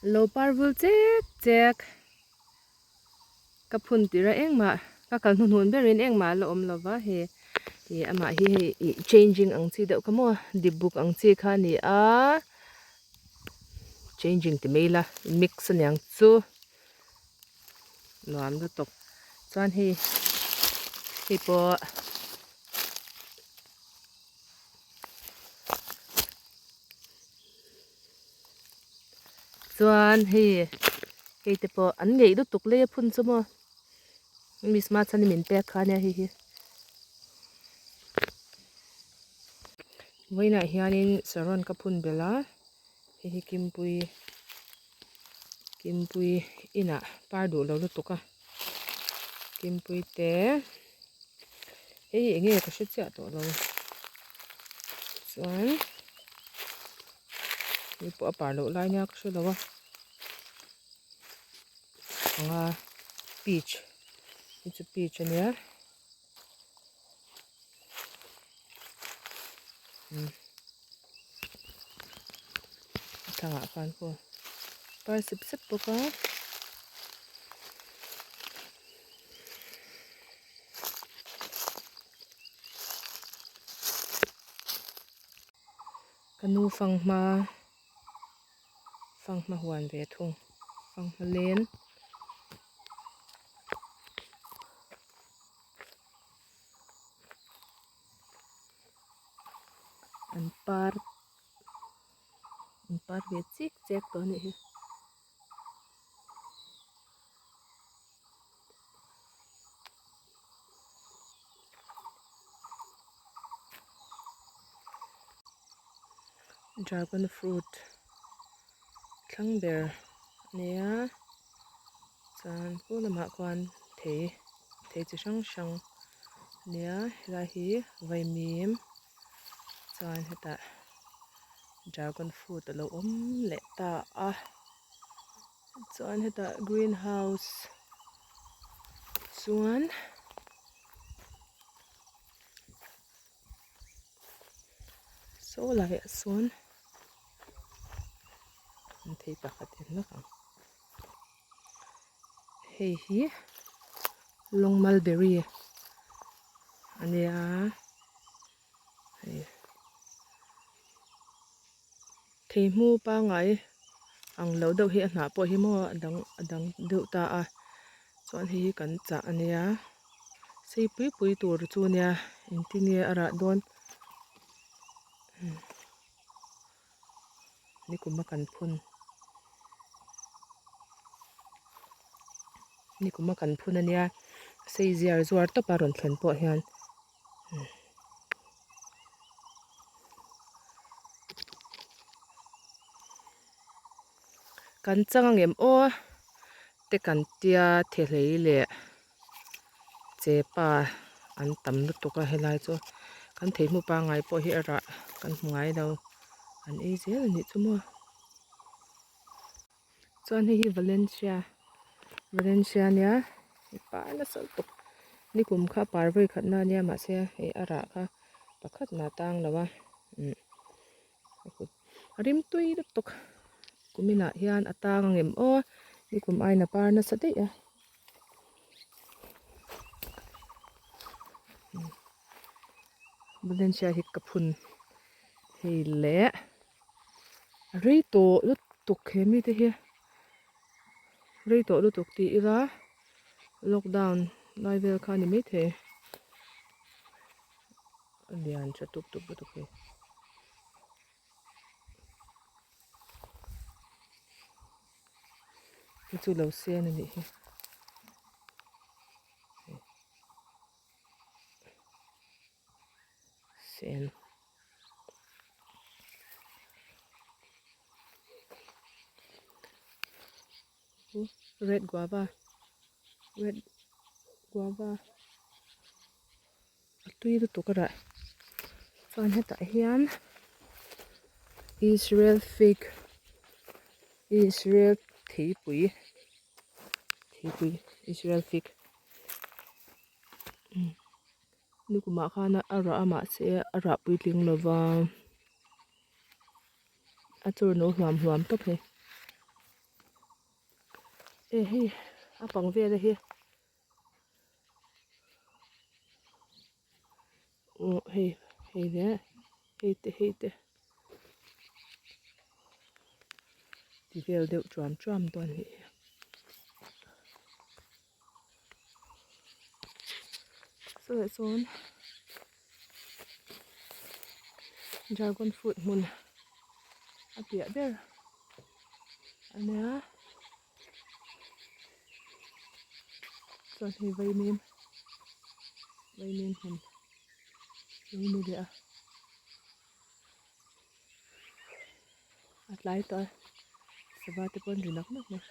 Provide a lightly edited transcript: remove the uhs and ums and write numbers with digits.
Lo par vul chek chek ka phun tir a engmah ka kal hnuhnun berin engmah a la awm lo va hei ih amah hi hei ih changing ang chi deuh kha maw dip buk ang chi kha a ni a changing ti mai ila mix aniang chu nuam lutuk chuan hei hei pawh. Chuan hei hei te pawh an ngeih lutuk lei a phun chu maw miss ma chuan min pek kha ania hei hi vawiinah hianin saron ka phun belh a hei hi kimpui kimpui inah par duh lo lutuk a kimpui te. Hei hi enge ka hre chiah tawh lo chuan hei pawh a par loh lai nia ka hre lo a anga peach hei chu peach a nia umm a thlangah khan pawh par sep sep bawk a. Ka nu fanghma fanghma huan ve thung fanghma len an par an par ve chik chek tawh a nih hi. Dragon fruit thlang ber a nia chuan pu lamah khuan thei thei chi hrang hrang a nia helai hi vaimim chuan hetah dragon fruit a lo awm leh ta a. Chuan hetah green house chuan saw laiah sawn an thei pakhat en vak ang hei hi lawng mulberry a nia hei. Thei hmu pangngai ang lo deuh hi a hnah pawh hi maw a dang a dang deuh ta a chuan hei hi kan chah a nia sei pui pui tur chu a nia engtin nge a rah dawn nikum a kan phun nikum a kan phun a nia sei ziar zuar tawp a rawn thlen pawh hian. Kan chang angem aw te kan tia thehlei leh chepa an tam lutuk a helai chu kan thei hmu pangngai pawh hi a rah kan hmu ngai lo an ei zel a nih chu maw. Chuan hei hi Valencia Valencia ania i par nasa lutuk nikum kha par vawi khat na ania mahse hei a rah kha pakhat mah a tang lo a umm a rim tui lutuk kuminah hian a tang ang em aw nikum aiin a par nasa daih a Valencia hi ka phun hei leh. A rei tawh lutuk he mite hi rei tawh lutuk ti ila lockdown lai vel kha a ni maithei a lian tha tup tup lutuk hi. Hei chu lo sen a nih hi. Sen. Red guava. Red guava. A tui lutuk a rah. Chuan hetah hian Israel fig Israel theipui theipui Israel fig. Nikumah khan a rah a mahse a rah puitling lova a chawr no hluam hluam tawp hei. E hei a pang vel hi aw hei hei leh hei te hei te ti vel deuh chuam chuam dawn a nih hi. Chuleh chuan dragon fruit hmun a piah ber a nia chuan hei vaimim vaimim hmun lo ni leh a a tlai tawh a sava te pawh an ri nak nak mai.